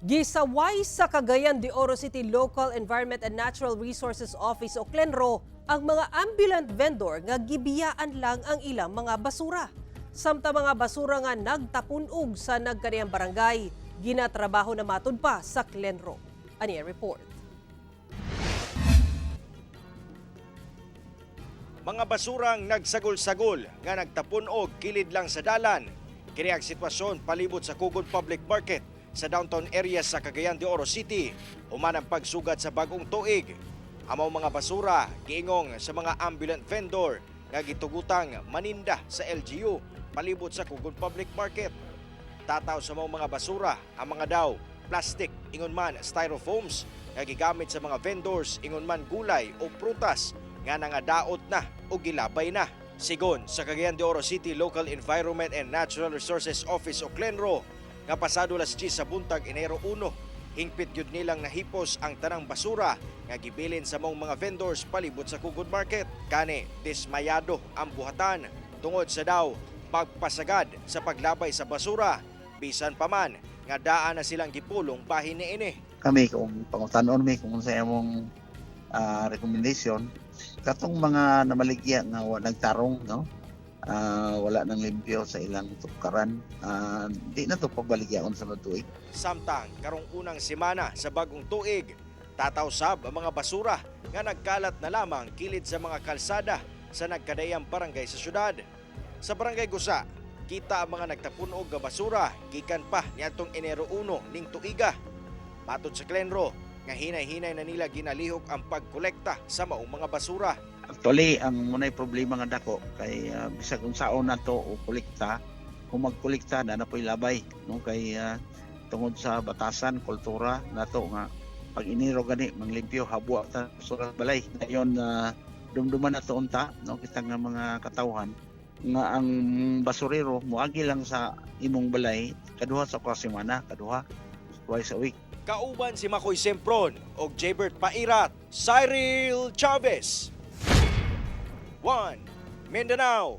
Gisaway sa Cagayan de Oro City Local Environment and Natural Resources Office o CLENRO ang mga ambulant vendor nga gibiyaan lang ang ilang mga basura. Samtang mga basura nga nagtapunog sa nagkaniyang barangay, ginatrabaho na matud pa sa CLENRO. Ani ang report. Mga basurang nagsagol-sagol nga nagtapon og kilid lang sa dalan. Kini ang sitwasyon palibot sa Kugon Public Market sa downtown area sa Cagayan de Oro City human ang pagsugat sa bagong tuig. Amaw mga basura giingong sa mga ambulant vendor nga gitugutang maninda sa LGU palibot sa Kugon Public Market. Tataw sa mga basura ang mga daw, plastic, ingon man styrofoams nga gigamit sa mga vendors, ingon man gulay o prutas nga nangadaot na o gilabay na. Sigon sa Cagayan de Oro City Local Environment and Natural Resources Office o CLENRO nga pasado las 10 sa buntag Enero 1, hingpit gyud nilang nahipos ang tanang basura nga gibilin sa maong mga vendors palibot sa Kugod Market. Kani dismayado ang buhatan tungod sa daw pagpasagad sa paglabay sa basura bisan pa man nga daan na silang gipulong bahin niini. Kami, kung pangutanon mi kung sa imong recommendation, katong mga namaligya nga wa nagtarong, no, wala nang limpyo sa ilang tukaran, di na to pagbaligyaon sa tuig. Samtang karong unang semana sa bagong tuig, tataw sab ang mga basura nga nagkalat na lamang kilid sa mga kalsada sa nagkadayang barangay sa syudad. Sa Barangay Gusa, kita ang mga nagtapunog nga basura gikan pa niadtong Enero 1 ning tuiga. Matod sa Klenro, nga hinay-hinay na nila ginalihok ang pagkolekta sa maong mga basura. Actually, ang munay problema nga dako kay bisag unsaon nato o kolekta, kung magkolekta na na po'y labay, no, kay tungod sa batasan, kultura nato nga pag Enero gani manglimpyo, habwa ta sa balay. Ngayon, dumduman nato unta, no, kita nga mga katawhan nga ang basurero moagi lang sa imong balay kaduha sa kasemana, kaduha, twice a week. Kauban si Makoy Sempron og Jabert Pairat, Cyril Chavez. 1 Mindanao.